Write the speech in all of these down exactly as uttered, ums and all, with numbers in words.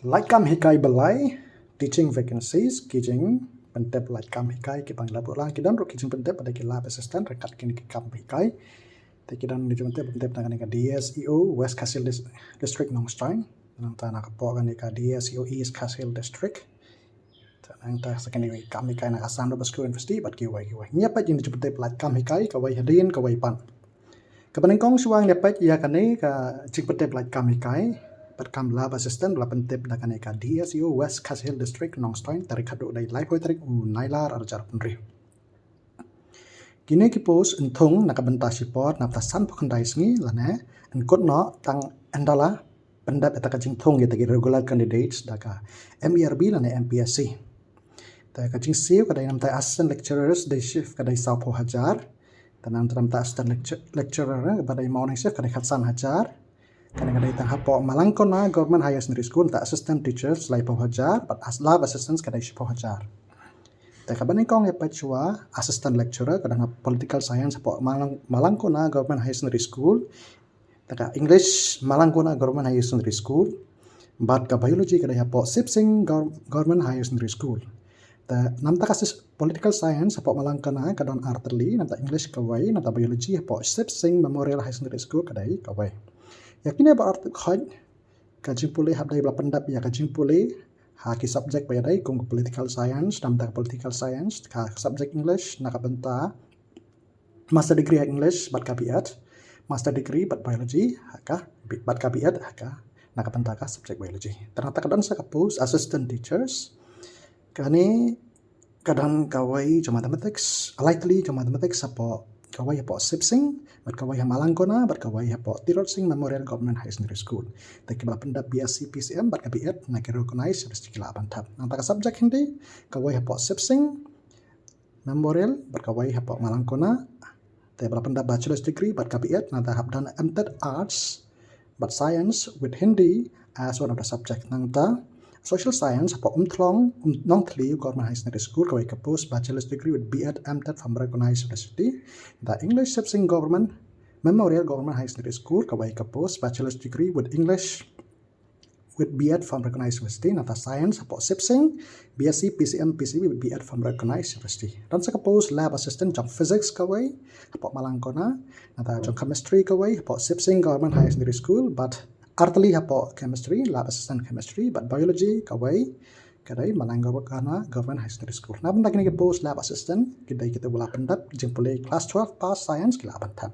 Lad kam hikai ba lai, teaching vacancies, ki jingpyntip lad kam hikai kiba ngi la buh lang, ki don ruh ki jingpyntip ba dei ki lab assistant ryngkat kine ki kam hikai. Te ki don ki jingpyntip, pyntip na kane ka D S E O West Khasi Hills Dis-, District Nongstoin, nangta na ka pdeng kane ka D S E O East Khasi Hills District. Te nangta sa kine ki kam hikai na ka Assam Rubber School University bad kiwei kiwei. Ngi ïa peit ïa ki jingpyntip lad kam hikai kawei hadien kawei pat. Kaba nyngkong shuwa ngi ïa peit ïa kane ka jingpyntip lad kam hikai bad kam lab assistant ba la pyntip da kane ka D S E O West Khasi Hills District Nongstoin, tarik haduh dei laiphew tarik u Nailar arhajar arphew hynriew. Kine ki post yn thung na ka bynta shipor na ka bynta sanphew khyndai sngi lane yn kut noh tang ynda la pyndep ïa ka jingthung ïa ki regular candidates da ka M E R B lane M P S C. Te ka jingsiew ka dei namta assistant lecturers dei shift ka dei sawphew hajar. Te nangta namta assistant lectu-, lecturer ba dei morning shift ka dei khatsan hajar. Kane ka dei tang hapoh Malangkona Government Higher Secondary School, namta assistant teachers laiphew hajar bad as-, lab assistants ka dei shiphew hajar. Te kaba nyngkong ïa peit shuwa assistant lecturer ka don ha political science hapoh Malang-, Malangkona Government Higher Secondary School. Te ka English Malangkona Government Higher Secondary School. Bad ka biology ka dei hapoh Sip Sing Gov-, Government Higher Secondary School. Te namta ka sis-, political science hapoh Malangkona ka don artylli, namta English kawei, namta biology hapoh Sip Sing Memorial Higher Secondary School ka dei kawei. Ïa kine baroh artylli ka jingpule hap dei ba la pyndep ïa ka jingpule ha ki subject ba ïadei kum ka political science, namta ka political science, ka subject English na ka bynta master degree ha English bad ka B Ed, master degree bad biology ha ka B-, bad ka B Ed ha ka na ka bynta ka subject biology. Te nangta ka don sa ka post assistant teachers. Kane ka don kawei jong mathematics, lai tylli jong mathematics hapoh, kawei hapoh Sip Sing, bad kawei ha Malangkona, bad kawei hapoh Tirot Sing Memorial Government Higher Secondary School. Te kiba la pyndep B S C P C M bad ka B Ed na ki recognized university ki la pyndep. Nangta ka subject Hindi, kawei hapoh Sip Sing Memorial bad kawei hapoh Malangkona. Te ba la pyndep bachelor's degree bad ka B Ed, nangta hap done M.Ed Arts bad Science with Hindi as one of the subject. Nangta social science hapoh Umthlong, um, Nongthliew Government Higher Secondary School, kawei ka post bachelor's degree with B Ed M.Ed from recognized university. Nangta English Sip Sing Government Memorial Government Higher Secondary School, kawei ka post bachelor's degree with English with B Ed from recognized university. Nangta science hapoh Sip Sing, B S C P C M P C B with B Ed from recognized university. Don sa ka post lab assistant jong physics kawei hapoh Malangkona, nangta jong chemistry kawei hapoh Sip Sing Government Higher Secondary School, bad artylli hapoh chemistry, lab assistant chemistry, bad biology kawei ka dei Malangkona Government Higher Secondary School. Na bynta kine ki post lab assistant ki dei kito ba la pyndep jingpule class twelve pass science ki la pyndep.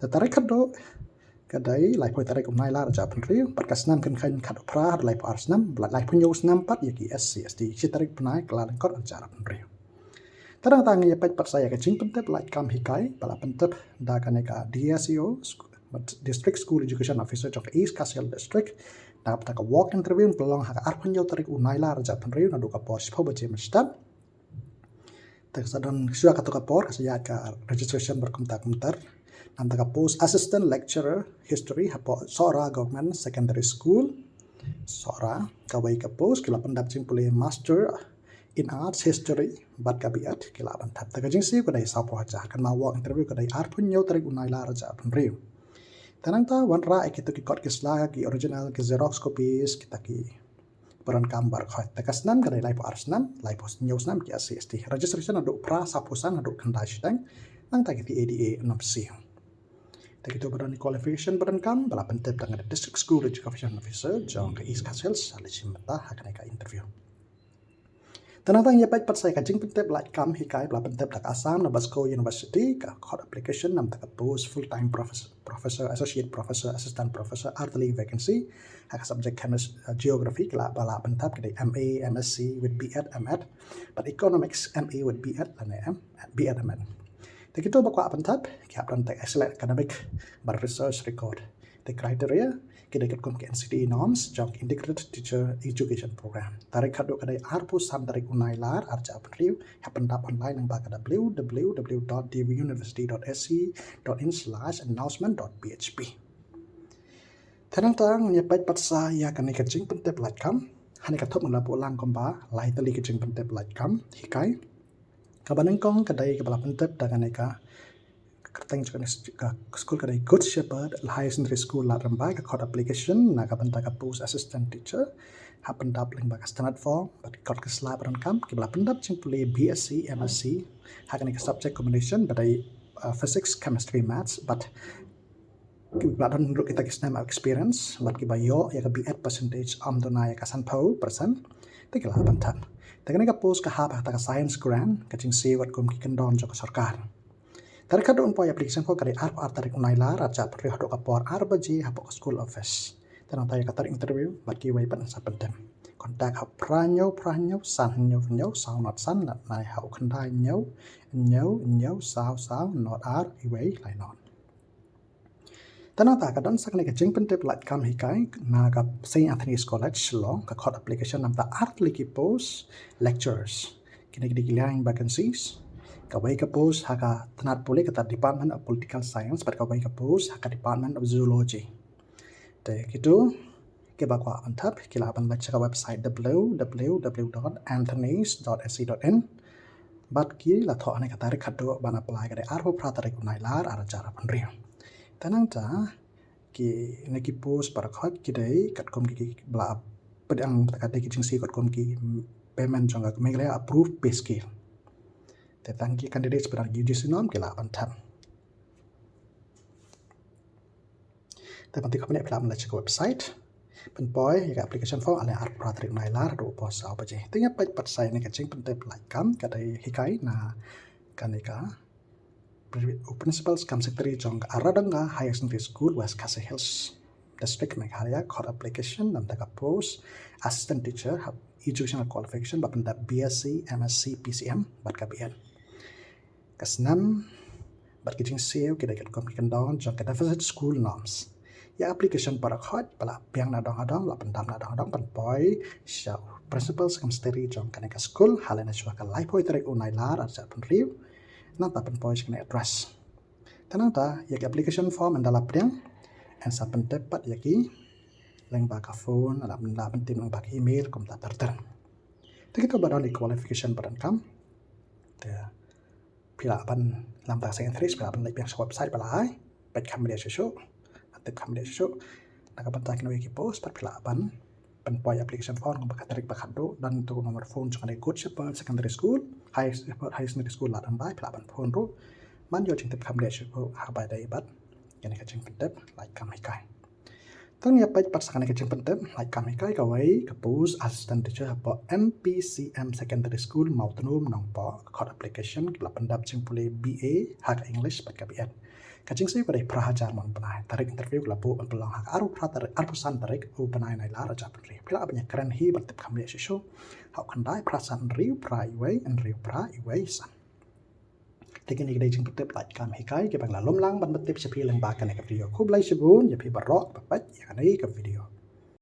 Te tarik haduh ka dei laiphew tarik u Nailar arhajar arphew hynriew, bad ka snem kynkheiñ khatphra haduh laiphew ar snem, bad laiphew hynñiew snem pat ïa ki S C S T, shi tarik bnai Kyllalyngkot arhajar arphew hynriew. Te nangta ngi ïa peit pat sa ïa ka jingpyntip lad kam hikai ba la pyntip da kane ka D S E O, sku-, District School Education Officer jong ka East Khasi Hills District. Na ka bynta ka walk interview yn pynlong ha ka arphew hynñiew tarik u Nailar arhajar arphew hynriew naduh ka por shiphew baje mynstep. Te ka sa don shuwa kato ka por ka sa ïaid ka registration bad kumta kumta. Nangta ka post assistant lecturer history hapoh Sohra Government Secondary School, Sohra, kawei ka post ki la pyndep jingpule master in arts history bad ka B Ed ki la pyndep. Te ka jingsiew ka dei sawphew hajar, kynmaw walk interview ka dei arphew hynñiew tarik u Nailar arhajar arphew hynriew. Te nangta wanrah ïa kito ki kot ki sla, ki original, ki xerox copies, kita ki ba donkam baroh khoit. Te ka snem ka dei laiphew ar snem, laiphew hynñiew snem ki S C S T. Registration naduh phra sawphew san haduh khyndai shiteng. Nangta ki A D A nongpynsiew. Te kito ba don qualification ba donkam ba la pyntip da ka District School Education Officer jong ka East Khasi Hills ha la shim bynta ha kane ka interview. Te nangta ngi ïa peit pat sa ïa ka jingpyntip lad kam hikai ba la pyntip da ka Assam Don Bosco University, ka khot application namta ka post full time professor, professor, associate professor, assistant professor, artylli vacancy ha ka subject chemis-, uh, geography, ki la ba la pyntip ki dei M A, M S C with B Ed, M Ed, bad economics M A with B Ed lane M, B Ed, M Ed. Te kito ba kwah pyntip ki hap don tang excellent academic bad research record. Te criteria ki dei katkum ki N C T E norms jong Integrated Teacher Education Program. Tarik haduh ka dei arphew san tarik u Nailar arhajar arphew hynriew, hap pyndap online lyngba ka W W W dot D V university dot S C dot in slash announcement dot P H P. Te nangta ngi ïa peit pat sa ïa kane ka jingpyntip lad kam. Hane ka thup ngi la buh lang kumba lai tylli ka jingpyntip lad kam hikai. Kaba nyngkong ka dei kaba la pyntip da kane ka kyrteng jong ka skul ka dei Good Shepherd Higher Secondary School Lad Rymbai, ka khot application na ka bynta ka post assistant teacher. hap pyndap lyngba ka standard form bad kot ka sla ba donkam, kiba la pyndap jingpule B S c, M S c ha kane ka subject combination ba dei uh, physics, chemistry, maths, bad kiba la don ruh kita ki snem experience bad kiba ïoh ïa ka B Ed percentage ym duna ïa ka sanphew percent, te ki lah ban thep. Te kane ka post ka hap ha kata ka science grant, ka jingsiew katkum ki kyndon jong ka sorkar. Tarik haduh ban poi application form ka dei arphew ar tarik u Nailar, arhajar arphew hynriew, haduh ka por ar baje hapoh ka school office. Te nangta ïa ka tarik interview bad kiwei pat yn sa pyndem. Contact ha phra hynñiew phra hynñiew san hynñiew hynñiew saw nod san, lane ha u khyndai hynñiew hynñiew hynñiew saw saw nod ar wei lai nod. Te nangta ka don sa kane ka jingpyntip lait kam hikai na ka Saint Anthony's College Shillong, ka khot application namar ar tylli ki post lecturers. Kine ki dei ki liang vacancies. Kawei ka post ha ka tnat pule, kata Department of Political Science, bad kawei ka post ha ka Department of Zoology. Te kito kiba kwah ban thep ki lah ban leit sha ka website w w w dot anthonys dot s c dot in. Bad ki la thoh hangne ka tarik haduh ban apply ka dei arphew phra tarik u Nailar arhajar arphew hynriew. Te nangta kine ki post baroh khoit ki dei katkum ki, kiba la pdiang, ka dei ki jingsiew katkum ki payment jong ka Meghalaya approved pay scale. Te tang ki candidates ba dang U G C norm ki lah ban thep. Te ban tip kham bniah phi lah ban leit sha ka website ban poi ïa ka application form ha ka arphew phra tarik u Nailar haduh por saw baje. Te ngin peit pat sa ïa kane ka jingpyntip lait kam ka dei hikai na kane ka u principal cum secretary jong ka Aradanga Higher Secondary School, West Khasi Hills District, Meghalaya. Khot application namar ka post assistant teacher ha educational qualification ba pyndap B S c, M S c, P C M bad ka B Ed. Ka snem bad ki jingsiew ki dei katkum ki kyndon jong ka deficit school norms. Ïa application baroh khoit ba la pdiang nadong nadong, la pyndap nadong nadong ban poi sha u principal cum secretary jong kane ka school ha lyndet shuwa ka laiphew tarik u Nailar arhajar arphew hynriew. Nangta ban poi sha kane address. Te nangta ïa ki application form ynda la pdiang yn sa pyntip pat ïa ki lyngba ka phone, la ban, la ban tim lyngba ka email kumta ter ter. Te kito ba don ïa ki qualification ba donkam, te phi lah ban, lada ka Saint Anthony's, phi lah ban leit biang sha website ba la ai, peit kham bniah shuh shuh, tip kham bniah shuh shuh na ka bynta kine ki post, bad phi lah ban pynpoi application form kumba ka tarik ba khatduh. Don tu number phone jong kane Good Shepherd Secondary School, High Shepherd Higher Secondary School Ladrymbai, phi lah ban phone ruh ban ïoh jingtip kham bniah shuh shuh ha kaba ïadei bad kane ka jingpyntip lait kam hikai. Te ngin ïa peit pat sa kane ka jingpyntip lait kam hikai kawei, ka post assistant teacher hapoh M P C M Secondary School Mawtnum Nongpoh. Ka khot application ki la pyndap jingpule B A ha ka English bad ka B Ed. Ka jingsiew ka dei phra hajar mon bnai. Tarik interview ka la buh ban pynlong ha ka arphew phra tarik, arphew san tarik u bnai Nailar arhajar arphew hynriew. Phi lah ban ïakren hi ban tip kham bniah shuh shuh ha u khyndai phra san hynriew phra wei hynriew phra wei san. Te kine ki dei jingpyntip lait kam hikai kiba nga la lum lang ban pyntip sha phi lyngba kane ka video. Khublei shibun ïa phi baroh ba peit ïa kane ka video.